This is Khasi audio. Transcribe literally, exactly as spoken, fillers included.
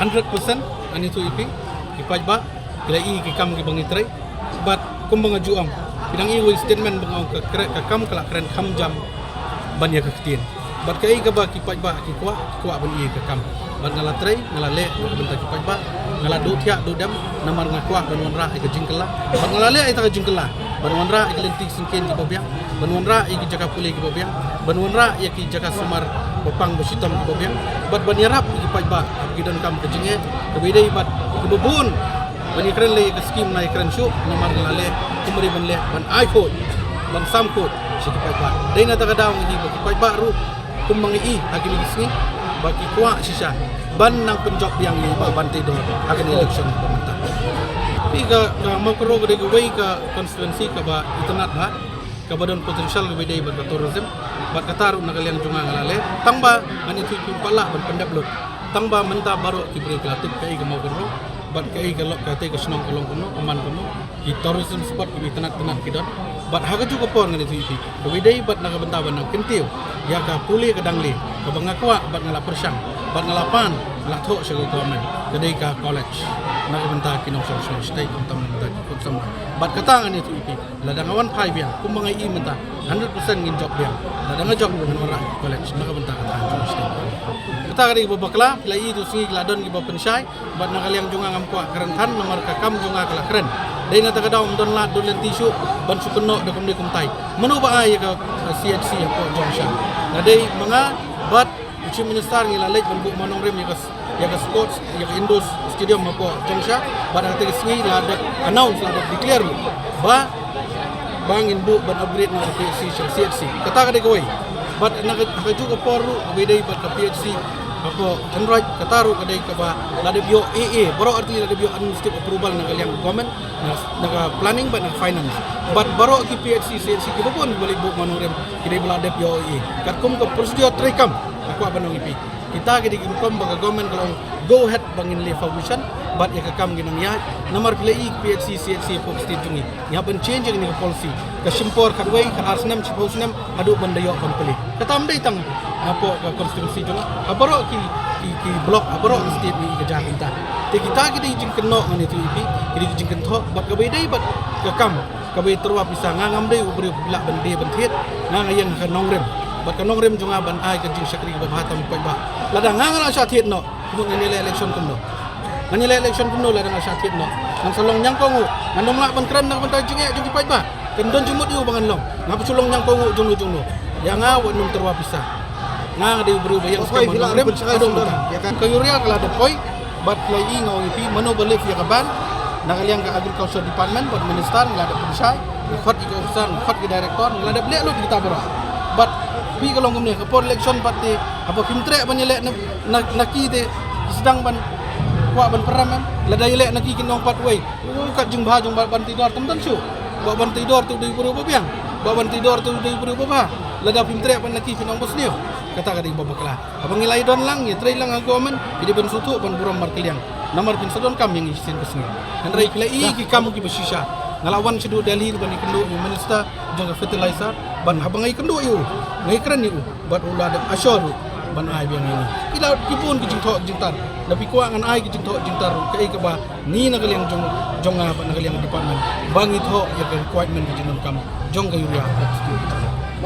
Hundred percent, ani tu ipi, ki paidbah, ki la i ki kam ki ba ngi trei, bad kumba nga ju ong, ki dang i wei statement ba nga ong ka kre-, ka kam ka la kren kham jam, ban ïa ka ktien. Bad kaei kaba ki paidbah, ki kwah, ki kwah ban i ka kam. Bad nga la trei, nga la leh, nga la bynta ki paidbah, nga la duh thiah, duh dem, namar nga kwah ban wanrah ïa ka jingkylla. Bad nga la leh ïa ka jingkylla, ban wanrah ïa ka lynti syngkien ki ba biang, ban wanrah ïa ki jaka pule ki ba biang, ban wanrah ïa ki jaka sumar ba pang ba shitom ki ba biang, bad ban ïarap ïa ki paidbah, ki donkam ka jingeh, ka ba dei bad ki ba bun, ban ïa kren lei ïa ka skim na ïa kren shuh, namar nga la leh, kumba dei ban leh, ban ai khot, ban sam khot, sha ki paidbah. Dei na ta ka daw ngi hi ba ki paidbah ruh, kumba ngi i, ha kine ki sngi, ba ki kwah shisha, ban nang pynjop biang ïa i Bah Banteidor, ha kane election ba mynta. Phi ka, ka Mawkynrew ka dei ka wei ka constituency kaba itynnad bha, kaba don potential kaba dei bad ka tourism, bad kata ruh na ka liang jong nga nga la leh, tang ba ngan ïathuh phi pat lah ban pyndep lut, tang ba mynta baroh ki briew ki la tip kaei ka Mawkynrew, bad kaei ka lok, kaei ka shnong ka long kumno, ka man kumno, ki tourism spot kiba itynnad tynnad ki don, bad ha kajuh ka por ngan ïathuh phi, kaba dei bad na ka bynta ban nang kyntiew ïa ka pule ka dangle, kaba nga kwah bad nga la pyrshang, bad nga la pan, nga la thoh sha ka government, ka dei ka college, na ka bynta ki nongshong shnong shatei, khamtam na ka bynta ki khun samla. Bad kata ngan ïathuh phi, lada nga wan phai biang, kumba nga i mynta, hundred percent ngin jop biang. Lada nga jop, ngin wanrah college, na ka bynta kata jong state. Kata ka dei ba bakla, phi la i tu sngi ki la don ki ba pynshai, bad na ka liang jong nga ngam kwah kren than, namar ka kam jong nga ka la kren. Dei na ta ka daw ym don lad, don lynti shuh, ban shu kynnoh da kumne kumtai. Mano ba ai ïa ka, uh, C H C hapoh Jongsha? Nga dei ma nga, bad u Chief Minister ngi la leit ban buh mawnongrim ïa ka ïa ka sports, ïa ka indoor stadium hapoh Jongsha, bad ha kata ka sngi la dep announce, la dep declare ruh ba, ba ngin buh ban upgrade na ka P H C sha C H C. Kata ka dei kawei. Bad na ka, ha kajuh ka por ruh, kaba dei bad ka P H C hapoh Hynroit, kata ruh ka dei kaba la dep ïoh A A, baroh arti la dep ïoh administrative approval na ka liang government, na, na ka planning bad na ka finance. Bad baroh ki P H C, C H C kiba bun kiba leit buh mawnongrim, ki dei ba la dep ïoh A A. Katkum ka procedure treikam, nga kwah ban ong ïa phi. Kita ki dei ki rukom ba ka government ka la ong go ahead ba ngin leh foundation, bad ïa ka kam ki nang ïaid, namar phi la i P H C, C H C hapoh state jong ngi. Ngi hap ban change ïa kane ka policy. Ka shim por khatwei, khatar snem, shiphew snem, haduh ban da ïoh ban plie. Kata ym dei tang hapoh ka constituency jong nga. Ha baroh ki, ki, ki block, ha baroh ki state ngi i ka jaka kumta. Te kita ki dei jingkynnoh ngan ïathuh ïa phi, ki dei ki jingkynthoh, bad kaba dei bad ka kam, kaba tyrwa pisa, nga ngam dei u briew ba lah ban die ban thied, nga nga ïeng ha ka nongrim. Bad ka nongrim jong nga ban ai ka jingshakri kaba bha tam u paidbah. Lada nga nga la shah thied noh, kumno ngan ïaleh election kumno? Ngan ïaleh election kumno lada nga shah thied noh? Ngan sa long ñiangkonguh, ngan ym lah ban kren na ka bynta jingeh jong ki paidbah. Kan don jingmut ïa u ba ngan long. Nga ba shu long ñiangkonguh jongno jongno. Ïa nga wat nym tyrwa pisa. Nga nga dei u briew ba ïeng skhem ban nongrim. Ka dong mynta ka Uriah ka la dep poi. Bad la i nga ong ïa phi, mano ba lift ïa ka ban, na ka liang ka Agriculture Department bad Minister ngi la dep pynshai, ngi khot ïa ka officer, ngi khot ïa ka director, ngi la dep leh lut ïa kita baroh. Bad phi ka long kumne, ka por election pat te haba phim treh ban ïaleh na, na, na ki te ki sdang ban kwah ban pynrem em. Lada ïaleh na ki kin ong pat wei, u kat jingbha jong Bah Banteidor tam tam shuh. Bah Banteidor te u dei u briew ba biang. Bah Banteidor te u dei u briew ba bha. Lada phim treh ban na ki phin ong ba sniew. Kata ka dei ba bakla. Haba ngi la ïadon lang, ïatrei lang ha government, ki dei ban sngewthuh ban burom markylliang. Namar kin sa donkam ïa ngi shisien ka sngi. Hynrei phi la i ki kam kiba shisha. Nga la wan shaduh Delhi ban ïakynduh ïa u minister jong ka fertilizer, ban haba nga ïakynduh ïa u, nga ïakren ïa u, bad u la dep assure ruh ban ai biang ïa ngi. Ki la ki bun ki jingthoh jingtar. Da phi kwah ngan ai ki jingthoh jingtar ruh, kaei kaba ngi na ka liang jong, jong nga bad na ka liang department, ba ngi thoh ïa ka requirement ka jingdonkam jong ka urea.